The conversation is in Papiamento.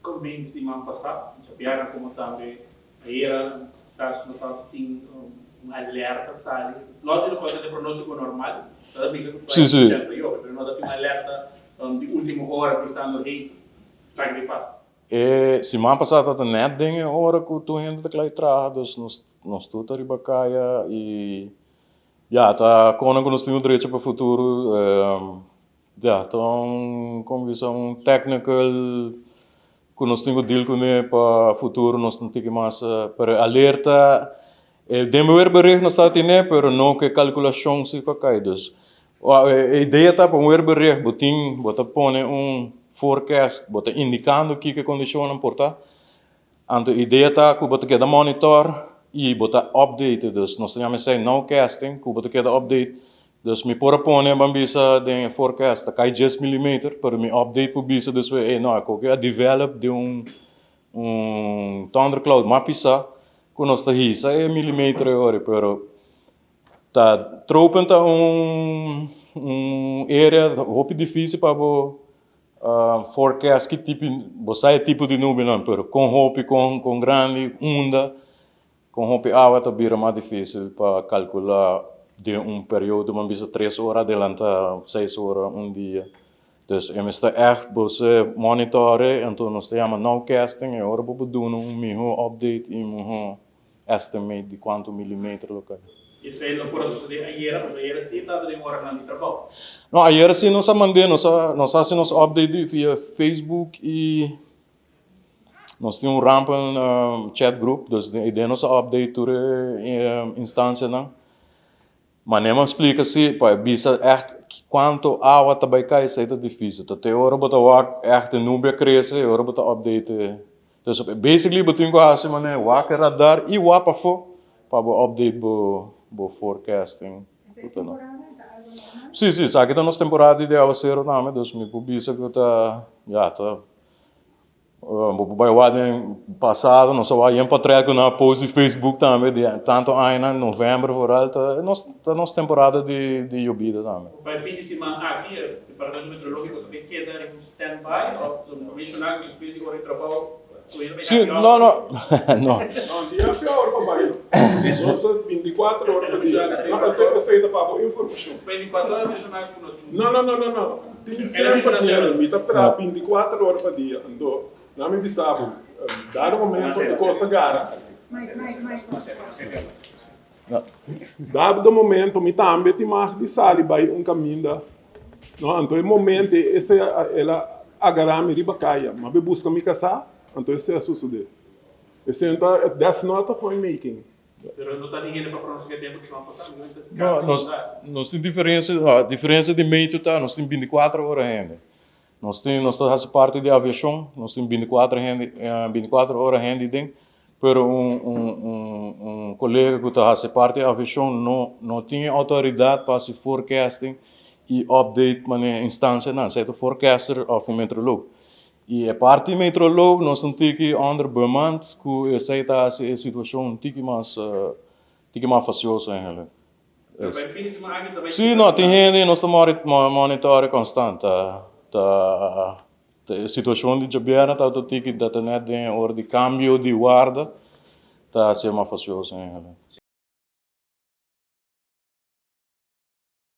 Kon bin siman pasá, djabièrnè komo tambe ayera, kisas no tabata tin un alerta sali. Los di lokual ta den pronóstiko normal, ta ta bisa ku ta bai chèns pa yobe, pero no ta tin un alerta di último ora bisando hey, esaki ta pasa. E siman pasá tabata nèt den e ora ku tur hende ta kla di traha, dus nos nos tur ta riba kaya i ya ta kono ku nos tin un drecho pa futuro. Ya, ta un, como bisa, un technical cu nos tin cu deal cune pa futuro nos no tin ki mas, pero alerta, den weerbericht nos ta tene, pero no cu e calculacion si cu a cay. Dus, e idea ta pa un weerbericht bo tin, bo ta pone un forecast, bo ta indicando kico e condicionnan por ta, Anto idea ta ku bo ta keda monitor i bo ta update, dus nos ta yama esei nowcasting, ku bo ta keda update. Dus mi por a pone ban bisa den e forecast ta kai djes milimeter, pero mi update por bisa despues, ey no, e koke a develop den un un thundercloud mas pisá ku nos ta hisa e milimeter ei ora, pero ta tropen ta un un area hopi dificil pa bo Forecast ki tipo, bo sa e tipo di nubenan, pero kon hopi, kon kon grandi, unda, kon hopi awa ta bira mas dificil pa calcula den un periodo, ban bisa tres ora adelanta, seis ora, un dia. Dus e mester echt bo se monitore, anto nos ta yama nowcasting, e ora bo por duna un miho update y miho estimate di cuanto milimeter lo cay. Esey no por a sucede ayera, pasobra ayera si tabata den oranan di trabao. No, ayera si nos a mand'é, nos a nos a haci nos update di via Facebook y nos tin un rampen chat group, dus den ey nos a update tur e instancianan. Ma nem a splica si pa e bisa echt cuanto awa ta bay cay esey ta dificil. Ta te ora bo ta wak echt e nube a crece e ora bo ta update e. Dus basically bo tin cu haci manera wak e radar y wak pafo pa bo update bo bo forecasting. Si si esaki ta nos temporada di awacero tambe dus mi por bisa cu ta ya ta. Bo por bai wak den pasado, nos a wak yen patrèt ku nan a post di Facebook tambe di tantu añanan, novèmber vooral, ta nos ta nos temporada di di yobida tambe. Pa e fin di siman aki e Departamento Meteorológiko ta bay keda riba un stand by òf ta menshoná ku despues di ora di trabou ku hende bay Sí, happy hour? no, no, no. No, di happy hour pa bai no. Nos ta 24 ora pa dia. No, esei esei ta pa bo informashon. Despues di kuater ora menshoná ku no tin. No, no, no, no, no. Tin semper hende, mi ta traha binticuater ora pa dia, anto na mi bisa bo, dado momento e cos a gara, dado momento mi tambe tin mag di sali bai un caminda, no, anto e momento ese el a agara mi riba caya, mi a bai busca mi casa, anto esei a sucede, esei ta, that's not of my making. Pero no ta tin hende pa pronostica tempo di siman pasa, mi ta No, nos, nos tin diferencia, no, diferencia di meto ta, nos tin 24 ora hende. Nos tin, nos ta haci parti di aviacion, nos tin 24 hende, 24 ora hende den, pero un, un, un, un colega cu ta haci parti di aviacion no, no tin e autoridad pa haci forecasting y update manera instancianan, sea ta forecaster of un meteoroloog. I e parti meteoroloog nos un tiki onder bemand ku esei ta hasi e situashon un tiki mas tiki mas fasioso eigenlijk. Pero pa e fin di siman aki ta bai Si no tin hende nos ta monitore konstant ta ta e situashon di djabièrnè tabata tiki ta ta nèt den e ora di kambio di warda ta hasié mas fasioso eigenlijk.